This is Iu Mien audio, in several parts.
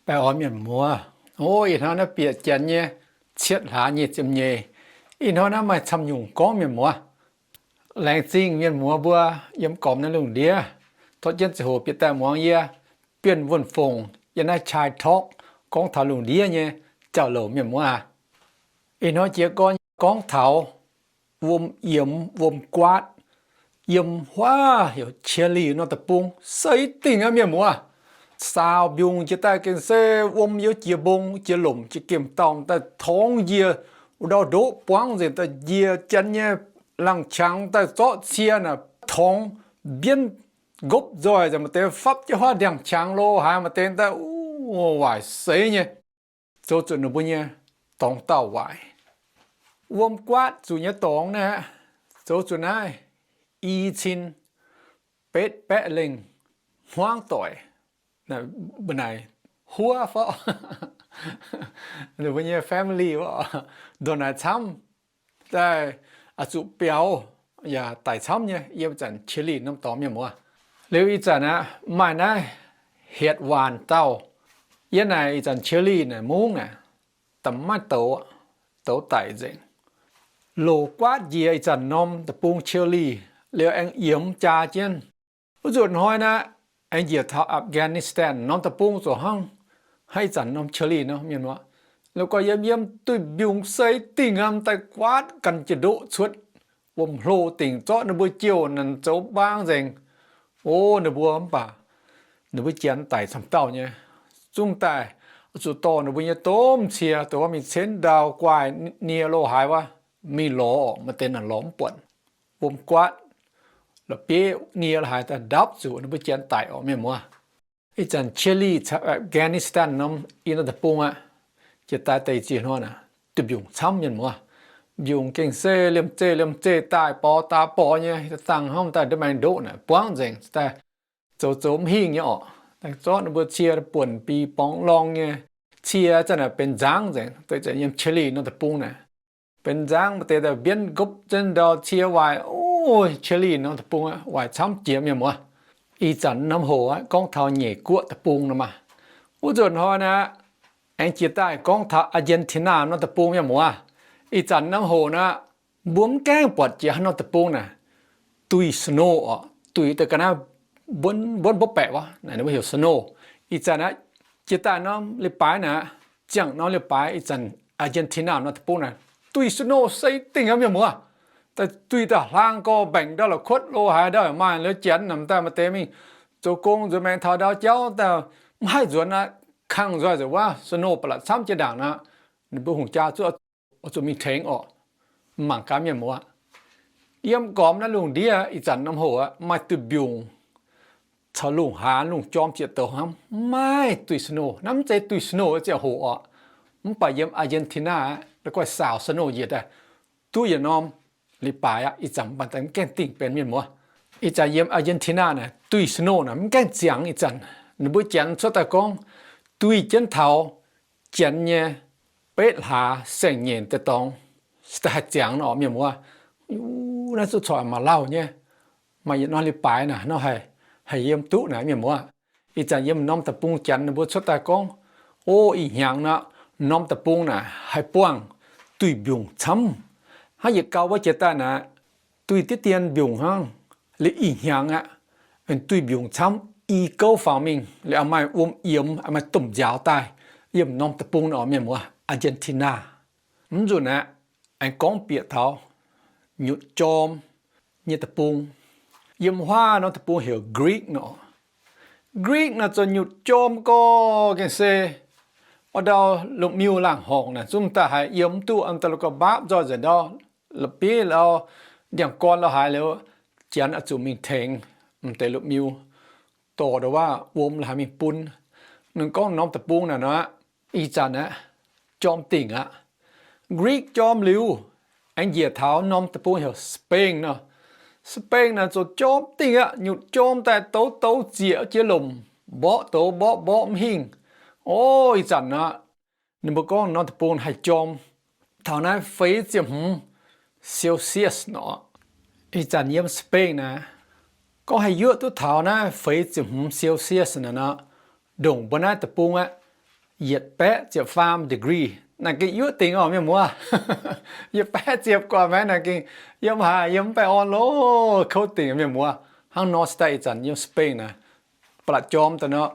Baengh orn mienh muoz, o, ih hnoi naaiv bieqc janx nyei cietv hlaax nyic ziepc nyeic. Ih hnoi naaiv maaih camv nyungc gorngv mienh muoz. Laengz zingh mienh muoz mbuo yiem gormx naaiv lungh ndiev torqv jienv ziangh hoc bieqc daaih muangx yie, Bienh Wuonh Fongc, yiem naaiv Chai Talk gorngv taux lungh ndiev nyei jauv-louc mienh muoz aac. Ih hnoi jiez gorn gorngv taux wuom yiemx, wuom guaatv, yiem huaav heuc Chile norm deic-bung, seix dingh aqv mienh muoz. Saaux mbiungc jiex daaih gengh se wuom youz jiex mbong, jiex lomc, jiex gemh dauh daaih torngx njiec, wuov ndau ndoqv buangv nzengc daaih njiec janx nyei laangh qangx daaih zorqv cie naaic torngx mbienv nqopv nzoih nzengc, maaih deix fapv jienv huaav ndiangx-qangx lo haaix, maaih deix daaih, o, waaic seix nyei. Zoux zuqc ninh mbuo nyei dorngx dauh waaic. Wuom guaatv zuqc nyei dorngx naaiv, zoux zuqc naaiv i cin betv baeqv lengh hmuangv doic, mbuo naaic huov fov, ninh mbuo nyei family ndongc naaic camv daaih, oix zuqc biaux yaac daic camv nyei yiem zanc Chile norm dorngx mienh muoz. Liuz ih zanc aqv, maaih naaiv hietc waanc dauh, yiem naaic ih zanc Chile naaic mungv naaic, da'maiv douz, douz daic nzengc. Loc guaatv njiec ih zanc norm deic-bung Chile, liuz aengx yiemx jaa jienv. Wuov nzunc hnoi naaiv, aengx njiec taux Afghanistan norm deic-bung zoux hnangv, hnangv ih zanc norm Chile nor mienh muoz. Liuz gorx yiem yiem duih mbiungc seix dingh aqv, daaih guaatv ganh jiex ndoqv cuotv wuom-hlo dingc, zorqv ninh mbuo jouh naaic zoux mbaang nzengc. O, ninh mbuo mv baac ninh mbuo janx daic camv dauh nyei. Zungv daaih zuqc dorh ninh mbuo nyei domh cie, dongh wuov mingh cenv ndau guaaih nie lo haaix wuov, mingh lorz, maaih deix naaic lorz mv buatc. Wuom guaatv la'bieiv nie lo haaix daaih ndapv zuqc ninh mbuo janx daic orqc mienh muoz. Ih zanc Chile caux Afghanistan norm, ih norm deic-bung aqv, jiex daaih deix ziex hnoi naaic, duih mbiungc camv mienh muoz. Mbiungc gengh se liemh zeih liemh zeih daaih borx daaih borx nyei, dangh hnangv daaih nda'maengx ndoqv naaic buangv nzengc daaih, zoux zoux mv hingh nyei orqc. Daaih zorqv ninh mbuo cie buonc bi borngz lorngh nyei, cie zanc naaic benx nzangv nzengc, deix zanc yiem Chile norm deic-bung naaic benx nzangv, maaih deix daaih mbienv nqopv jienv ndau cie waaic. O, Chile norm deic-bung aqv, waaic camv jiex mienh muoz. Ih zanc norm hoc aqv, gorngv taux nyeic guoqv deic-bung nor maah. Wuov nzunc hnoi naaic, aengx jiex daaih gorngv taux Argentina norm deic-bung mienh muoz. Ih zanc norm hoc naaic, mbuo mv gaengh buatc jiex haaix norm deic-bung naaic, duih snow orqc, duih daaih ga'naaiv mbuonv mbuonv mbopv baeqc wuov naaic, ninh mbuo heuc snow. Ih zanc aqv, jiex daaih norm leiz-baaix naaic, ziangh norm leiz-baaix ih zanc Argentina norm deic-bung naaic, duih snow seix dingh aqv mienh muoz. Daaih duih daaih hlaang gorx mbaengc ndau la'kuotv lo haaix ndau maaih, la'janx namx daaih maaih deix mingh zoux gong nzuonx maengx taux ndau jauv daaih mv haih nzuonx aqv, kangh nzoih nzengc wuov, snow ba'laqc camv jiex ndaangc aqv. Ninh mbuo hungh jaa zuqc, zuqc mingh tengx orqc. Mangc gaax mienh muoz, yiem gormx naaiv lungh ndiev ih zanc norm hoc aqv, maaih duih mbiungc caux lungh haanz lungh jorm zieqc douz hnangv, maiv duih snow. Naaiv mv zeiz duih snow ziangh hoc orqc. Mv baac yiem Argentina aqv, la'guaih saaux snow njiec daaih duqv yietc norm leiz-baaix aqv. Ih zanc mv baac mv gaengh dingh benx mienh muoz. Ih zanc yiem Argentina naaic duih snow naaic mv gaengh ziangx. Ih zanc ninh mbuo janx cuotv daaih gorngv duih jienv taux janx nyei betv hlaax saeng-nyeic deix dorngx se daaih haih ziangx nor orqc mienh muoz. Naaiv zuqc corc maaih lauh nyei, maaih yietc norm leiz-baaix naaic nor haih, haih yiem duqv naaic mienh muoz. Ih zanc yiem norm deic-bung janx ninh mbuo cuotv daaih gorngv, o, ih hnyangx nor, norm deic-bung naaic haih buangh duih mbiungc camv. Hnangv yietc gau wuov jiex daaih naaic, duih diqv dien mbiungc hnangv. Liuz ih hnyangx aqv, duih mbiungc camv i gouv faaux mingh, liuz maaih wuom yiemx, maaih domh nziaaux daaih yiem norm deic-bung nor mienh muoz, Argentina. Mv nzunc aqv, aengx gorngv bieqc taux nyutc jorm nyei deic-bung. Yiem huaav norm deic-bung heuc Greece nor. Greece naaic zoux nyutc jorm gorx gengh se, o, ndau lomh miu laangh horngc naaic zungv daaih haiz yiem mv duqv, daaih la'guaih mbaapv nzoih nzengc ndau, la'bieiv lo, ndiangx-gorn lo haaix liuz, janx oix zuqc mingh tengx m'deix lomh miu dorh ndau wuov wuom lo haaix mingh bun. Ninh gorngv norm deic-bung naaic nor, ih zanc aqv, jorm dingc aqv. Greece jorm liuz, aengx njiec taux norm deic-bung heuc Spain nor. Spain naaic zoux jorm dingc aqv, nyutc jorm daaih douz douz zieqc jiex lomc, mborqv douz mborqv mborqv mv hingh. O, ih zanc aqv, ninh mbuo gorngv norm deic-bung haih jorm taux naaiv feix ziepc hmz Celsius nor. Ih zanc yiem Spain naaic, gorngv haih yuoqv duqv taux naaiv feix ziepc hmz Celsius naaic nor, ndongc mbuo naaiv deic-bung aqv, yietc baeqv ziepc faam degree. Naaiv gengh yuoqv dingc oc mienh muoz. Yietc baeqv ziepc guaax maiv naaiv gengh yiem haaix yiem mv baengh orn loh, kouv dingc mienh muoz. Hnangv nor se daaih ih zanc yiem Spain naaic, ba'laqc jorm daaih nor,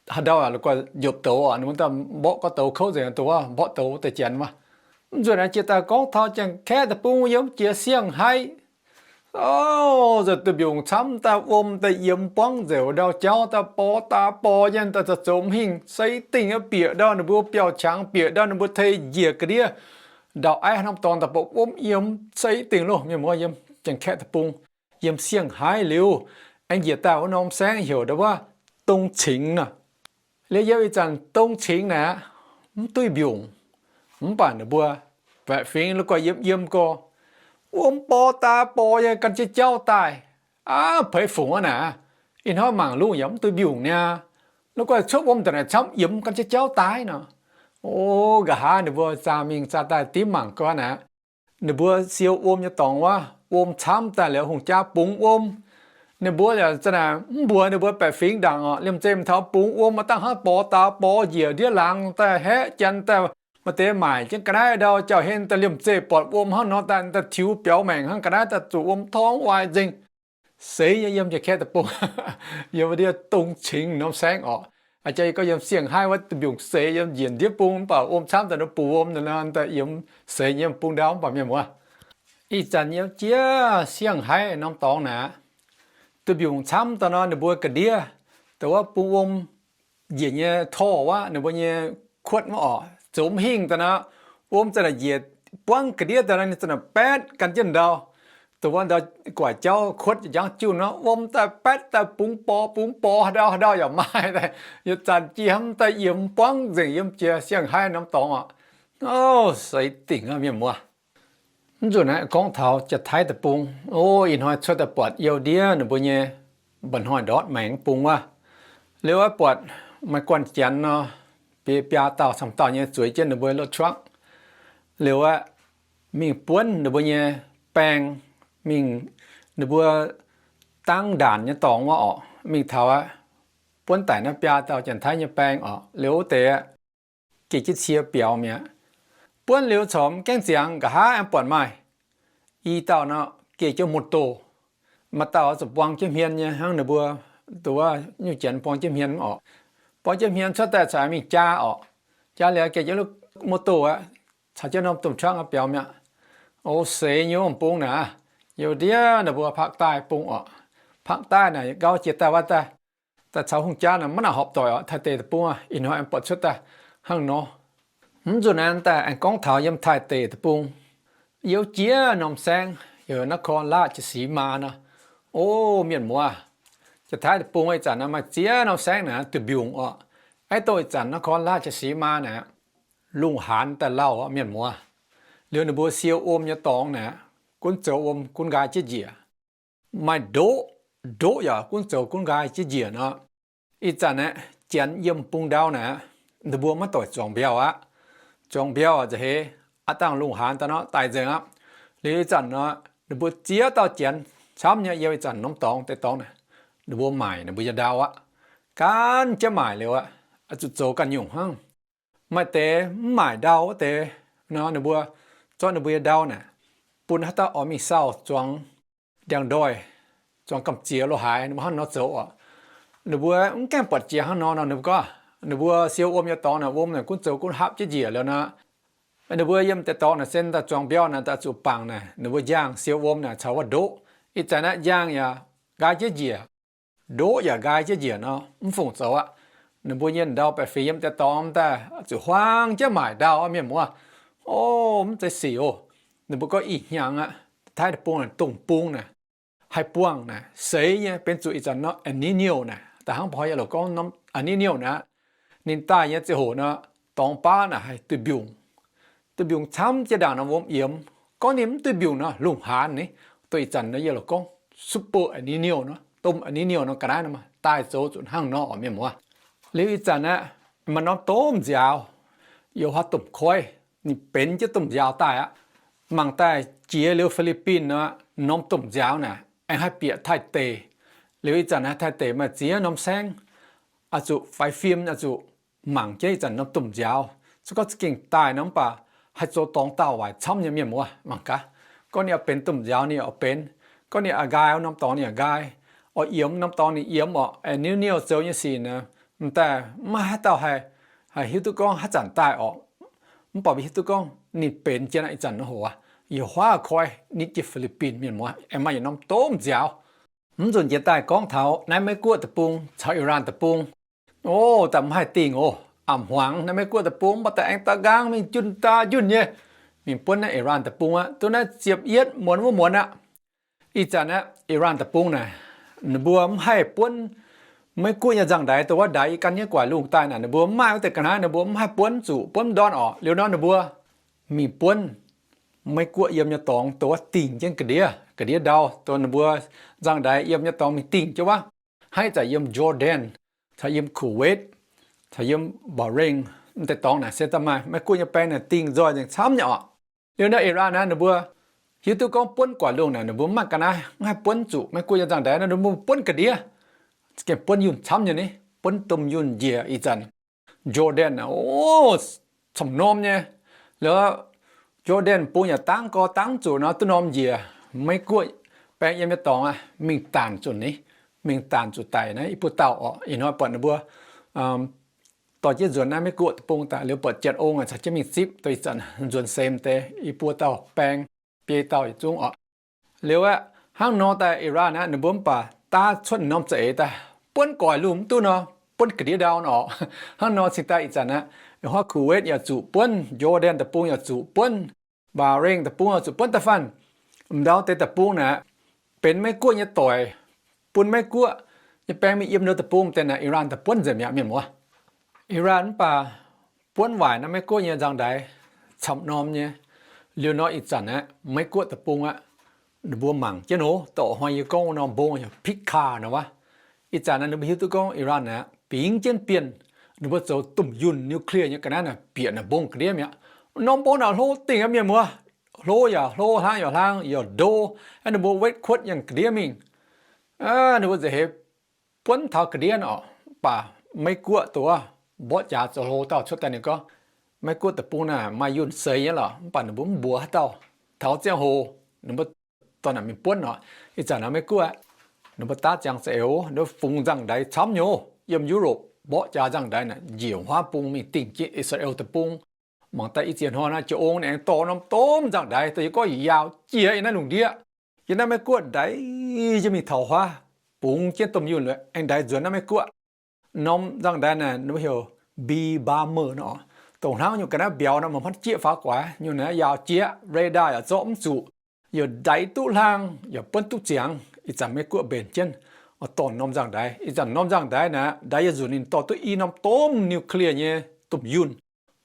haaix ndau la'guaih njopc douz oc, ninh mbuo daaih mborqv gorx douz kouv nzengc, douz wuov mborqv douz daaih janx wuov. Mv nzunc naaiv jiex daaih gorngv taux Janx-Kaeqv deic-bung yiem jiex siang-haiv. Ov, nzunc duih mbiungc camv daaih wuom daaih yiemx buangv nzengc, ndau jauv daaih borx daa borx nyei, daaih zoux mv hingh, seix dingh bieqc ndau ninh mbuo biauv-qangx, bieqc ndau ninh mbuo tei njiec ga'ndiev. Ndau-aiv haaix norm dorngx daaih baac wuom yiemx seix dingh loh mienh muoz, yiem Janx-Kaeqv deic-bung, yiem siang-haiv liuz, aengx njiec daaih wuov norm saengv heuc ndau wuov Dong Cingx nor. Liuz yiem ih zanc Dong Cingx naaic aqv, mv duih mbiungc, mv baac ninh mbuo baeqc fingx la'guaih yiem yiem gorx, wuom borx daa borx nyei gan jienv jauv daaih. Aav, peix fungc aqv naaic, ih hnoi mangc lungh yaac mv duih mbiungc niaa. La'guaih cuotv wuom daaih naaic camv yiemx gan jienv jauv daaih nor. O, nqa'haav ninh mbuo zaah mingh zaah daaih dimv mangc gau naaic, ninh mbuo siou wuom nyei dorngx wuov, wuom camv daaih liuz hungh jaa bungx wuom. Ninh mbuo yaac za'naaic mv mbuox ninh mbuo baeqc fingx ndaangc oc, liemh zeih mingh taux bungx wuom, maaih dangh hnangv borx daaux borx njiec ndiev laangz daaih haeqv janx daaih, maaih deix maaic jienv ga'naaiv ndau jauv-hlen daaih, liemh zeih buatc wuom hnangv nor daaih, daaih tiux biaux maengc hnangv ga'naaiv daaih zuqc wuom torngv waaic nzengc. Seix nyei yiem Janx-Kaeqv deic-bung, yiem ndiev Dong Cingx norm saengv oc. Aa, jaax yie gorngv yiem siang-haiv wuov duih mbiungc seix yiem njiec ndiev bung, mv baac wuom camv daaih nor bungx wuom nor daaih yiemx seix nyei yiem bung ndau mv baac mienh muoz. Ih zanc yiem jiex siang-haiv norm dorngx naaic, duih mbiungc camv daaih nor ninh mbuo ga'ndiev, dongh wuov bung wuom njiec nyei torv wuov, ninh mbuo nyei kuotv wuov oc, zoux mv hingh daaih nor, wuom za'naaic njiec buangv ga'ndiev daaih nor, ninh za'naaic baetv gan jienv ndau. Dongh wuov ndau guaic jauv kuotv jangv jiuv nor, wuom daaih baetv daaih bungx borx bungx borx, haaix ndau haaix ndau yaac maaih daaih, yietc zanc jiex hnamv daaih yiemx buangv nzengc yiem jiex siang-haiv norm dorngx oc. O, seix dingc aqv mienh muoz. Mv nzunc naaiv gorngv taux Janx-Taiv deic-bung. O, ih hnoi cuotv daaih buatc youh ndiev ninh mbuo nyei mba'hnoi ndortv maengx bung wuov. Liuz aeqv, buatc maaih guanh janx nor, biaa biaa dauh camv dauh nyei zueiz jienv ninh mbuo รถทรัค liuz aeqv, mingh buonv ninh mbuo nyei baeng, mingh ninh mbuo dangv ndaanc nyei dorngx wuov oc, mingh taux aeqv, buonv daic naaiv biaa dauh Janx-Taiv nyei baeng oc. Liuz wuov deix aeqv, geh jienv cie biaux mi'aqv. Buonv liuz corc mv gaengh ziangx, nqa'haav aengx buatc maaih i dauh nor, geh jienv มอเตอร์ Maaih dauh zuqc buang jienv hmien nyei hnangv ninh mbuo, dongh wuov nyungc janx buang jienv hmien oc. Buang jienv hmien cuotv daaih corc mingh jaa oc. Jaa liuz geh jienv รถ มอเตอร์ aqv, caux jienv norm domh รถทรัค biaux mi'aqv. O, seix nyei wuov bung naaic, youh ndiev ninh mbuo ภาคใต้ bung oc. ภาคใต้ naaic gauh jiex daaih wuov daaih, daaih caux hungh jaa naaic maiv nangc horpc doic oc. Taiv deic deic-bung ih hnoi aengx buatc cuotv daaih hnangv nor. Mv nzunc naaiv daaih aengx gorngv taux yiem Taiv deic deic-bung, youh jiex norm saengv heuc นครราชสีมา nor. O, mienh muoz, Janx-Taiv deic-bung ih zanc naaiv maaih ziex norm saengv naaic duih mbiungc oc. Aeqv, dongh ih zanc นครราชสีมา naaic, lungh haanz daaih lauh oc mienh muoz. Liuz ninh mbuo siou wuom nyei dorngx naaic, gunv zoux wuom gunv nqaai jienv njiec. Maaih ndoqv, ndoqv yaac gunv zoux gunv nqaai jienv njiec nor. Ih zanc aeqv, janx yiem bung ndau naaic, ninh mbuo maiv doic zuangx mbiauh aqv. Zuangx mbiauh nza'heix aav dangh lungh haanz daaih nor daic nzengc aqv. Liuz ih zanc nor, ninh mbuo ziex dauh janx camv nyei yiem ih zanc norm dorngx deix dorngx naaic, ninh mbuo maaic ninh mbuo nyei ndau aqv. Gan jienv maaic liuz aqv, zuqc zoux ganh nyungc hnangv. Maaih deix mv maaic ndau wuov deix nor, ninh mbuo zorqv ninh mbuo nyei ndau naaic, bun haaix dauh oix mingh sauh zuangx ndiangx-ndoih, zuangx gamh ziex lo haaix, ninh mbuo hnangv nor zoux oc. Ninh mbuo mv gaengh buatc jiex hnangv nor nor, ninh mbuo gorngv, ninh mbuo siou wuom nyei dorngx naaic, wuom naaic gunv zoux gunv hapv jienv njiec liuz nor, ninh mbuo yiem deix dorngx naaic sen daaih zuangx mbiauh naaic daaih zuqc bangc naaic, ninh mbuo njang siou wuom naaic caux wuov ndoqv. Ih zanc naaiv njang yaac nqaai jienv njiec, ndoqv yaac nqaai jienv njiec nor, mv fungc zoux aqv. Ninh mbuo nyei ndau baeqc fingx yiem deix dorngx daaih zuqc huaang jienv maaic ndau aqv mienh muoz. O, mv zeiz sic oc. Ninh mbuo gorngv ih hnyangx aqv, Taiv deic-bung naaic, dongh bung naaic, haih buangh naaic, seix nyei, benx zuqc ih zanc norm El Niño naaic, da'hnangv ba'hoi yaac lorqc gorngv norm El Niño naaic, ninh daaih nyei ziangh hoc nor, dorngx baav naaic haih duih mbiungc. Duih mbiungc camv jiex ndaangc nor wuom yiemx. Gorngv ninh mv duih mbiungc nor, lungh haanz ni. Dongh ih zanc nor yie lorqc gorngv super El Niño nor, domh El Niño nor ga'naaiv nor daaih zoux zuqc hnangv nor oc mienh muoz. Liuz ih zanc aeqv, maaih norm domh nziaaux, youh haaix domh koiv, ninh benx jienv domh nziaaux daaih aqv. Mangc daaih jiex liuz Fi^li^bin nor, norm domh nziaaux naaic aengx haih bieqc Taiv deic. Liuz ih zanc naaiv Taiv deic maaih ziex norm saengv, oix zuqc faix fim, oix zuqc mangc jienv ih zanc norm domh nziaaux. Se gorngv za'gengh daaih nor mv baac haih zoux dorngx daauh waaic camv nyei mienh muoz mangc gaax. Gorngv ninh oix benx domh nziaaux ninh oix benx, gorngv ninh oix nqaai norm dorngx ninh oix nqaai, oix yiemx norm dorngx ninh yiemx orqc. Niuv niuv zoux nyei sic naaic, m'daaih maiv maaih haaix dauh haih, haih hiuv duqv gorngv haaix zanc daaih orqc. Mv baac mbuo hiuv duqv gorngv ninh benx jienv ih zanc nor hoc, yie huaav koi nitv jienv Fi^li^bin mienh muoz aengx maaih yietc norm domh nziaaux. Mv nzunc jiex daaih gorngv taux naaiv Meiv Guoqv deic-bung caux Iran deic-bung. O, daaih mv haih dingh oc. A'hmuangx naaiv Meiv Guoqv deic-bung mv baac daaih aengx daaih nqaang mingh junh daaih junh nyei, mingh buonv naaiv Iran deic-bung aqv. Duqv naaiv ziepc yietv muonz wuov muonz aqv. Ih zanc naaiv Iran deic-bung naaic, ninh mbuo mv haih buonv Meiv Guoqv nyei nzangv-ndaix dongh wuov ndaix yie gan nyei guaix lungh daaih naaic, ninh mbuo mv maaih wuov deix ga'naaiv, ninh mbuo mv haih buonv zuqc buonv mv ndorn orqc. Liuz nor ninh mbuo mingh buonv Meiv Guoqv yiem nyei dorngx dongh wuov dingh jienv ga'ndiev, ga'ndiev ndau, dongh ninh mbuo nzangv-ndaix yiem nyei dorngx mingh dingh jienv wuov. Hnangv ih zanc yiem Jordan caux yiem Kuwait caux yiem Bahrain, m'deix dorngx naaic se daaih maaih Meiv Guoqv nyei baeng naaic dingh nzoih nzengc camv nyei orqc. Liuz naaiv Iran naaic ninh mbuo hiuv duqv gorngv buonv guaix lungh naaic ninh mbuo mv maaih ga'naaiv, mv haih buonv zuqc Meiv Guoqv nyei nzangv-ndaix nor ninh mbuo buonv ga'ndiev, gengh buonv yunh camv nyei ni, buonv domh yunh njiec ih zanc. Jordan naaic, o, camv norm nyei. Liuz Jordan bung yaac dangv gorx dangv zuqc nor duqv norm njiec, Meiv Guoqv baeng yiem nyei dorngx aqv mingh daanc zuqc ni, mingh daanc zuqc daic naaiv i buo dauh orqc. Ih hnoi buatc ninh mbuo dorh jienv nzuonx naaiv Meiv Guoqv deic-bung daaih, liuz buatc Janx-Ong aac caux jienv mingh zipv. Dongh ih zanc nzuonx se m'deix i buo dauh baeng, biei dauh yietc zungv orqc. Liuz aeqv, hnangv nor daaih Iran aeqv, ninh mbuo mv baac daav cuotv norm za'eix daaih, buonv guaix lungh mv duqv nor, buonv ga'ndiev ndau orqc. Hnangv nor cingx daaih ih zanc aeqv, ih hnoi Kuwait yaac zuqc buonv, Jordan deic-bung yaac zuqc buonv, Bahrain deic-bung yaac zuqc buonv da'faanh. M'ndau deix deic-bung naaic, benx Meiv Guoqv nyei doic, bun Meiv Guoqv nyei baeng mingh yiem ndau deic-bung deix naaic, Iran daaih buonv nzengc mi'aqv mienh muoz. Iran mv baac buonv waaic naaiv Meiv Guoqv nyei nzangv-ndaix camv norm nyei. Liuz nor ih zanc aeqv, Meiv Guoqv deic-bung aeqv, ninh mbuo mangc jienv nor, dorh hnoi yie gorngv wuov norm mbong heuc Picard nor wuov. Ih zanc naaiv ninh mbuo hiuv duqv gorngv Iran aeqv, bingx jienv bienh, ninh mbuo zoux domh yunh nuclear nyei ga'naaiv naaic bieqc naaic mbong ga'ndiev mi'aqv. Norm mbong naaic hlo dingc aqv mienh muoz. Hlo yaac hlo, hlang yaac hlang, yaac ndo, aeqv ninh mbuo wetv kuotv yangh ga'ndiev mingh. Ninh mbuo nzengc heix buonv taux ga'ndiev orqc. Mv baac Meiv Guoqv dongh wuov mborqv jaax zoux hlo dauh cuotv daaih ninh gorngv, Meiv Guoqv deic-bung naaic maaih yunh seix nyei lorqc, mv baac ninh mbuo mv mbuox haaix dauh. Taux ziangh hoc ninh mbuo dorh naaic mingh buonv orqc. Ih zanc naaiv Meiv Guoqv ninh mbuo daav ziangx za'eix, ninh mbuo fungx nzangv-ndaix camv nyei. Yiem Europe mborqv jaax nzangv-ndaix naaic njiec wuov bung mingh dingh jienv Israel deic-bung. Mangc daaih i ziex hnoi naaiv Janx-Ong ninh aengx dorh norm domh nzangv-ndaix daaih, yie gorngv yaauc jiex yiem naaiv lungh ndiev. Yiem naaiv Meiv Guoqv ndaix jienv mingh taux wuov, bungx jienv domh yunh aengx ndaix nzuonx naaiv Meiv Guoqv. Norm nzangv-ndaix naaic ninh mbuo heuc B-bomber nor, dongh hnangv nyungc ga'naaiv mbiauz nor, maiv hmatv jieqv faaux guaax nyungc naaiv, yaauc jiex, radar yaac zorqv mv zuqc, yaac ndaix duqv hlang, yaac buonv duqv ziangx. Ih zanc Meiv Guoqv mbenc jienv oix dorh norm nzangv-ndaix. Ih zanc norm nzangv-ndaix naaic, ndaix yietc nzunc ninh dorh duqv i norm domh nuclear nyei domh yunh.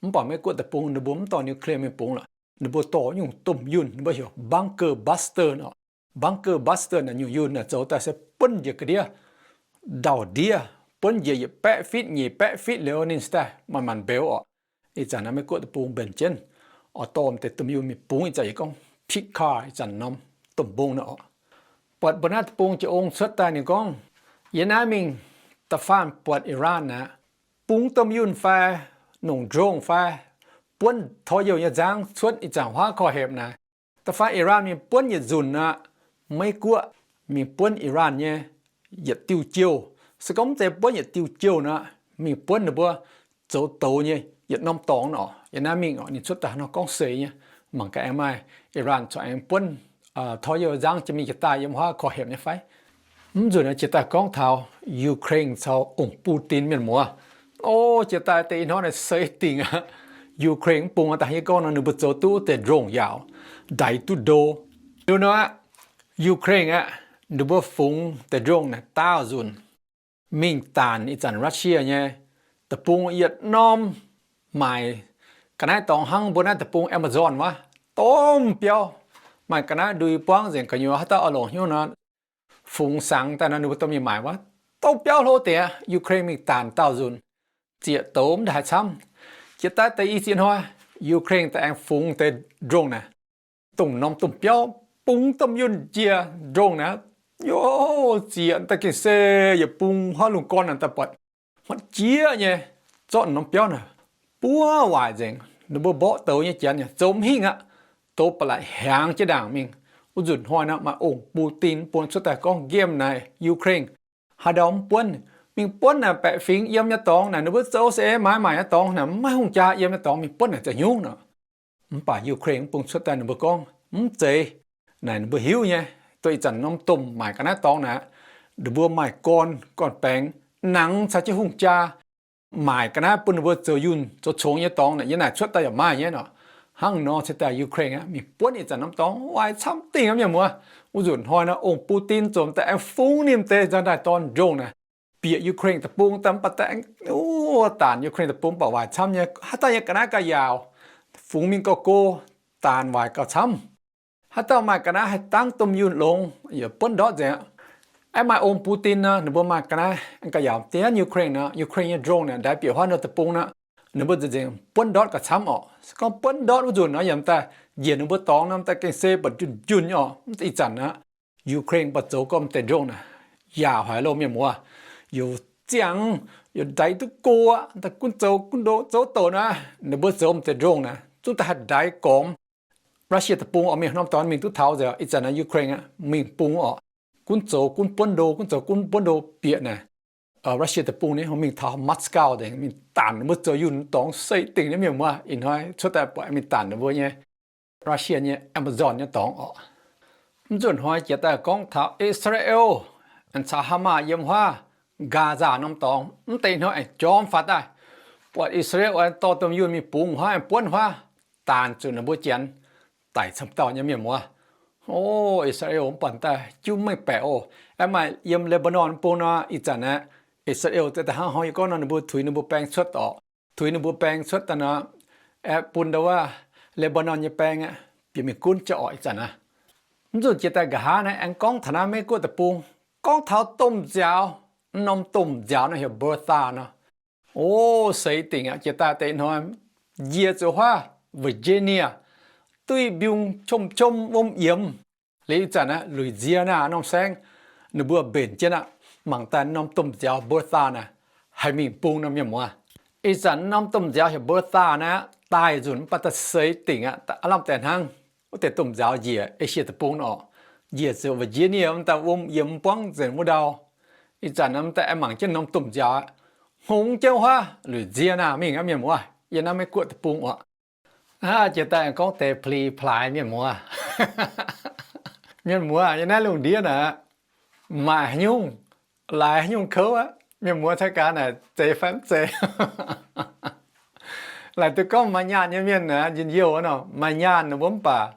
Mv baac Meiv Guoqv deic-bung ninh mbuo mv dorh nuclear mingh bungx lorqc. Ninh mbuo dorh nyungc domh yunh ninh mbuo heuc bunker buster nor. Bunker buster naaic nyungc yunh naaic zoux daaih se buonv njiec ga'ndiev, ndau-ndiev, buonv njiec yietc baeqv fitv, nyic baeqv fitv liuz ninh se daaih manc-manc mbeux orqc. Ih zanc naaiv Meiv Guoqv deic-bung mbenc jienv oix dorh deix domh yunh mingh bungx. Ih zanc yie gorngv Picard ih zanc norm domh mbong nor orqc. Buatc mbuo naaiv deic-bung Janx-Ong cuotv daaih ninh gorngv, yie naaiv mingh da'faanh buatc Iran naaic, bungx domh yunh fai nongc drone fai buonv torqv youh nyei nzangv cuotv ih zanc huaav korv-hepc naaic. Da'faanh Iran mingh buonv yietc nzunc aqv, Meiv Guoqv mingh buonv Iran nyei yietc diuh jouh. Se gorngv mv zeiz buonv yietc diuh jouh nor, mingh buonv ninh mbuo zoux douz nyei yietc norm dorngx orqc. Yiem naaiv mingh orqc, ninh cuotv daaih nor gorngv seix nyei, mangc gaax aengx maaih Iran corc aengx buonv torqv youh nzangv jiex mingh jiex daaih yiem huaav korv-hepc nyei fai. Mv nzunc jiex daaih gorngv taux Ukraine caux ong Putin mienh muoz. O, jiex daaih deix ih hnoi naaic seix dingc aqv. Ukraine mv bung daaih yie gorngv nor ninh mbuo zoux duqv deix drone yaauc, ndaix duqv ndo. Liuz nor aqv, Ukraine aqv, ninh mbuo fungx deix drone naaic daauh nzunc mingh daanc ih zanc Russia nyei deic-bung yietc norm maaic ga'naaiv dorngx hnangv mbuo naaiv deic-bung Amazon wuov, domh biauv. Maaih ga'naaiv ndui buangv nzengc gu'nyuoz haaix dauh oix longc hnyouv nor, fungx sangx daaih nor ninh mbuo domh mingh maaic wuov, domh biauv hlo deix aqv. Ukraine mingh daanc daauh nzunc, zieqc douz mv haaix camv. Jiex daaih deix i ziex hnoi, Ukraine daaih aengx fungx deix drone naaic, dongh norm domh biauv bungx domh yunh jiex drone naaic, yo, zieqc daaih gengh se yietc bung huaav lungh gorn naaic daaih buatc hmatv jieqv nyei. zorqv norm biauv naaic buov waaic nzengc. Ninh mbuo mborqv douz nyei janx yaac zoux mv hingh aqv. Douz ba'laqc hiaangx jienv ndaangc mingh. Wuov nzunc hnoi nor maaih ong-bou-tin bun cuotv daaih gorngv nqemh naaic Ukraine haaix ndau mv buonv, mingh buonv naaic baeqc fingx yiem nyei dorngx naaic, ninh mbuo zoux saeng-eix maaiz maaic nyei dorngx naaic, maiv hungh jaa yiem nyei dorngx mingh buonv naaic za'hnyungv nor. Mv baac Ukraine mv bung cuotv daaih ninh mbuo gorngv mv zeiz. Naaic ninh mbuo hiuv nyei, duqv ih zanc norm domh maaic ga'naaiv dorngx naaic, ninh mbuo maaih gorn, gorn-baengx, nangx caux jienv hungh jaa maaic ga'naaiv bun ninh mbuo zoux yunh zoux congx nyei dorngx naaic, yiem naaic cuotv daaih yaac maaih nyei nor. Hnangv nor cingx daaih Ukraine aqv mingh buonv ih zanc norm dorngx waaic camv dingh aqv mienh muoz. Wuov nzunc hnoi nor ong-bou-tin zomc daaih aengx fungx ninh deix nzangv-ndaih dorn ndongh naaic, bieqc Ukraine deic-bung daaih mv baac daaih aengx, wuov, daanc Ukraine deic-bung mv baac waaic camv nyei. Haaix dauh nyei ga'naaiv ga'yaauc fungx mingh gauh go, daanc waaic gauh camv. Haaix dauh maaih ga'naaiv haih dangv domh yunh longx yaac buonv ndortv nzengc aqv. Aengx maaih ong-bou-tin nor, ninh mbuo maaih ga'naaiv ga'yaauc dienv Ukraine nor, Ukraine nyei ndongh naaic ndaix bieqc huaav nor deic-bung nor, ninh mbuo nzengc nzengc buonv ndortv gauh camv orqc. Se gorngv buonv ndortv wuov nzunc nor yaac mv daaih njiec ninh mbuo dorngx nor mv daaih gengh se mba'njunh njunh orqc. Mv ih zanc aqv, Ukraine mv baac zoux gorngv mv deix ndongh naaic, yaauc haic loh mienh muoz. Youc ziangh, youc ndaix duqv go aqv, daaih gunv zoux gunv ndo zouv douc naaic, ninh mbuo zoux mv deix ndongh naaic zungv daaih haih ndaix gormx. Russia deic-bung oix mingh norm dorngx mingh duqv taux nzengc. Ih zanc naaiv Ukraine aqv mingh bung orqc, gunv zoux gunv buonv ndo, gunv zoux gunv buonv ndo bieqc naaic. Russia deic-bung naaiv mingh taux Moscow nzengc, mingh daanc ninh mbuo zoux yunh dorngx se dingc nyei mienh muoz. Ih hnoi cuotv daaih buatc mingh daanc ninh mbuo nyei Russia nyei Amazon nyei dorngx orqc. Mv nzunc hnoi jiex daaih gorngv taux Israel caux Hamas yiem huaav Gaza norm dorngx, mv deix hnoi aengx jorm faaux daaih, buatc Israel aengx dorh domh yunh mingh bungx huaav, aengx buonv huaav, daanc zuqc ninh mbuo janx daic camv dauh nyei mienh muoz. O, Israel mv baac daaih jiu mengh baeqc oc. Aengx maaih yiem Lebanon bung nor, ih zanc aeqv, Israel daaih hnangv haaix gorngv nor, ninh mbuo tuix ninh mbuo baeng cuotv orqc. Tuix ninh mbuo baeng cuotv daaih nor, aeqv, bun ndau wuov Lebanon nyei baeng aeqv, bieqc mingh gunv jauv orqc ih zanc aqv. Mv nzunc jiex daaih nqa'haav naaiv aengx gorngv taux naaiv Meiv Guoqv deic-bung, gorngv taux domh nziaaux. Mv norm domh nziaaux nor heuc Bertha nor. O, seix dingc aqv. Jiex daaih deix hnoi njiec zuqc huaav Virginia, duqv i mbiungc qom-qom wuom yiemx. Liuz ih zanc aqv, Louisiana norm saengv, ninh mbuo mbenc jienv aqv. Mangc daaih norm domh nziaaux Bertha naaic haih mingh bung nor mienh muoz. Ih zanc norm domh nziaaux heuc Bertha naaiv daaih nzunc mv baac daaih seix dingc aqv. Aav lamh deix hnangv wuov deix domh nziaaux njiec Asia deic-bung orqc, njiec zuqc Virginia mv daaih wuom yiemx buangv nzengc wuov ndau. Ih zanc mv daaih aengx mangc jienv norm domh nziaaux aqv, hngongx jienv huaav Louisiana mingh aqv mienh muoz, yiem naaiv Meiv Guoqv deic-bung orqc. Aa, jiex daaih aengx gorngv deix pli-plaaix mienh muoz. Mienh muoz, yiem naaiv lungh ndiev naaic, maaih haaix nyungc, laaix haaix nyungc kouv aqv. Mienh muoz, taux gaax naaic zeiz fai mv zeiz? Laaic duqv gorngv maaih nyaanh nyei mienh naaic njien-youh nor, maaih nyaanh ninh mbuo mv baac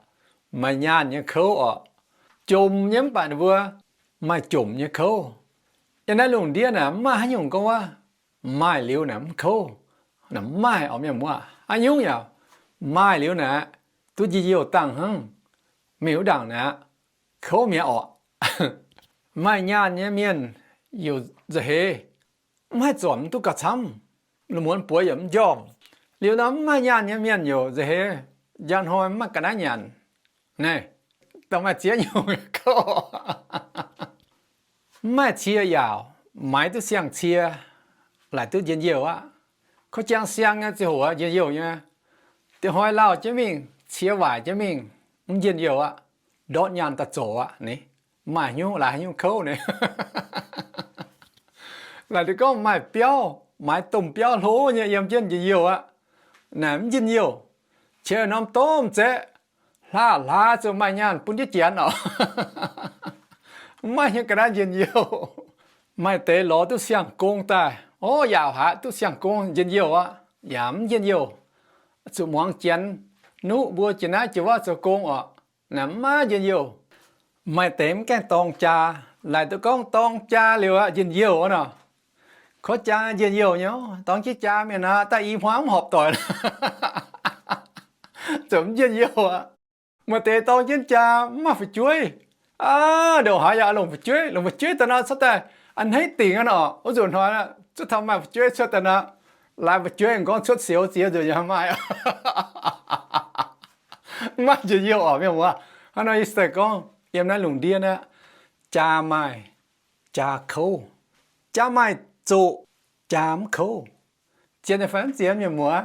maaih nyaanh nyei kouv orqc. Jomc nyei mv baac ninh mbuo maaih jomc nyei kouv. Yiem naaiv lungh ndiev naaic mv maaih haaix nyungc gorngv wuov maaih liuz naaic mv kouv. Naaic mv maaih orqc mienh muoz. Haaix nyungc yaac maaih liuz naaic duqv njien-youh dangh hnangv. Mingh wuov ndaangc naaic kouv mi'aqv orqc. Maaih nyaanh nyei mienh youc nza'heix mv haih zornc mv duqv gauh camv, lungh muonz buoz yaac mv njormh. Liuz nor mv maaih nyaanh nyei mienh youc nza'heix njang hnoi mv maaih ga'naaiv nyanc. Naaiv dongh maaih ziex nyungc kouv. Mv maaih cie yaauc, maaiz duqv siang-cie, laaic duqv njien-youh aqv. Kouv jang siang nyei ziangh hoc njien-youh nyei. Diex hnoi lauh jienv mingh, cie waaic jienv mingh, mv njien-youh aqv. Ndortv nyaanh daaih zoqc aqv ni. Maaih haaix nyungc laaix haaix nyungc kouv ni. Laaic duqv gorngv maaih biauv, maaiz domh biauv hlo nyei yiem jienv njien-youh aqv. Naaic mv njien-youh. Qiex norm domh zaeqv, hlaax hlaax zuqc maaih nyaanh bun jienv janx orqc. Mv maaih nyei ga'naaiv njien-youh. Maaih deix lorz duqv siang-gong daaih, o, yaauc haic, duqv siang-gong njien-youh aqv. Yaac mv njien-youh. Zuqc muangx janx nuqv mbuo jiex naaiv jiex wuov zoux gong orqc. Naaic mv maaih njien-youh. Maaih deix mv gaengh dorng jaa, laaic duqv gorngv dorng jaa liuz aqv njien-youh nor. Kouv jaa njien-youh nyei, dorng jienv jaa mienh aqv, daaih i hmuangv mv horpc doic. Zoux mv njien-youh aqv. Maaih deix dorng jienv jaa mv maaih fu'jueiv. Aa, ndongc haaix yaac longc fu'jueiv, longc fu'jueiv daaih nor cuotv daaih a'hneiv dingc aqv nor. Wuov nzunc hnoi zuqc taux maaih fu'jueiv cuotv daaih nor, laaix fu'jueiv gorngv cuotv siou ziex nzunc yaac maaih. Mv maaih njien-youh orqc mienh muoz. Hnangv nor yie se gorngv yiem naaiv lungh ndiev naaiv, jaa maaih, jaa kouv. Jaa maaih zoqc, jaa mv kouv. Zien nyei fai mv zien, mienh muoz?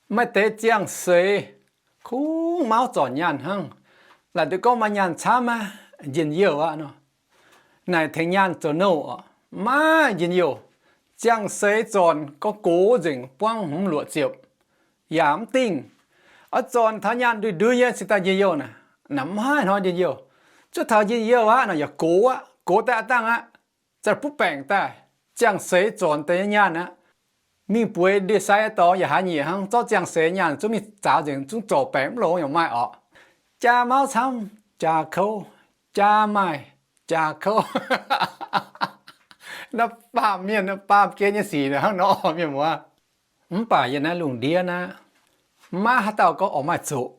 Maaih deix ziangh seix kungx mauv zornc nyaanh hnangv. Laaic duqv gorngv maaih nyaanh camv aqv, njien-youh aqv nor. Naaic tengx nyaanh zoux nouh oc, maiv njien-youh. Ziangh seix zornc gorngv gox nzengc, buangv hmz luoqc ziepc, yaac mv dingh. Oix zornc taux nyaanh ndui-ndui nyei cingx daaih njien-youh naaic, naaic mv haih hnoi njien-youh. Zuov taux njien-youh aqv nor yaac gox aqv, gox daaih aqv dangh aqv, za'gengh butv baengc daaih. Ziangh seix zornc deix nyei nyaanh aqv, mingh bueix ndie-sai dorngx yaac haaix nyungc hnangv, zorqv ziangh seix nyaanh zungv mingh zaaux nzengc, zungv zorc baengc mv longx yaac maaih oc. Jaa mauv camv, jaa kouv, jaa maaih, jaa kouv. Naaiv baamh mienh, naaiv baamh gen nyei sic hnangv nor, mienh muoz. Mv baac yiem naaiv lungh ndiev naaiv, maiv haaix dauh gorngv oix maaih zoqc.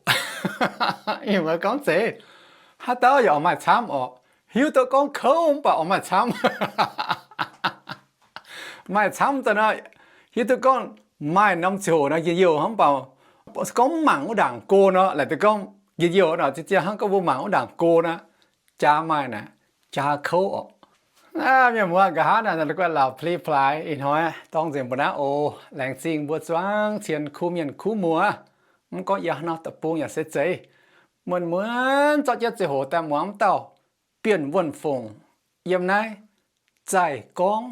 Mienh muoz, gorngv zeiz, haaix dauh yaac oix maaih camv oc. Hiuv duqv gorngv kouv mv baac oix maaih camv. Maaih camv daaih nor, hiuv duqv gorngv maaih norm ziangh hoc nor njien-youh hnangv, mv baac gorngv mv mangc wuov ndaangc go nor, laaic duqv gorngv njien-youh nor, zien-zien hnangv gorngv mbuo mangc wuov ndaangc go nor, jaa maaih naaic, jaa kouv oc. Aav, mienh muoz, nqa'haav naaic la'guaih laauc pli-plaaix ih hnoi dorng nzengc mbuo naaiv oc. Laengz zingh mbuo zuangx cien kuv mienh kuv muoz. Mv gorngv yie hnangv nor deic-bung yaac se zeiz, muonz-muonz zorqv jienv ziangh hoc daaih muangx wuov dauh Bienh Wuonh Fongc yiem naaiv zaih gorngv,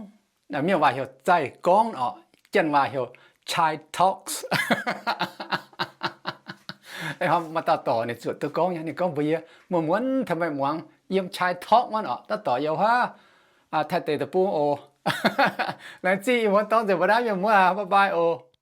mienh waac heuc zaih gorngv oc, janx waac heuc Chai Talks. Maaih dauh dorc ninh zuotc duqv gorngv nyei, ninh gorngv mbuox yie, muonz-muonz taux meih muangx yiem Chai Talk wuov oc, dauh dorc yiem wuov, Taiv deic-bung oc. Laengz zingh ih muonz dorng nzengc mbuo naaiv, mienh muoz, bye bye oc.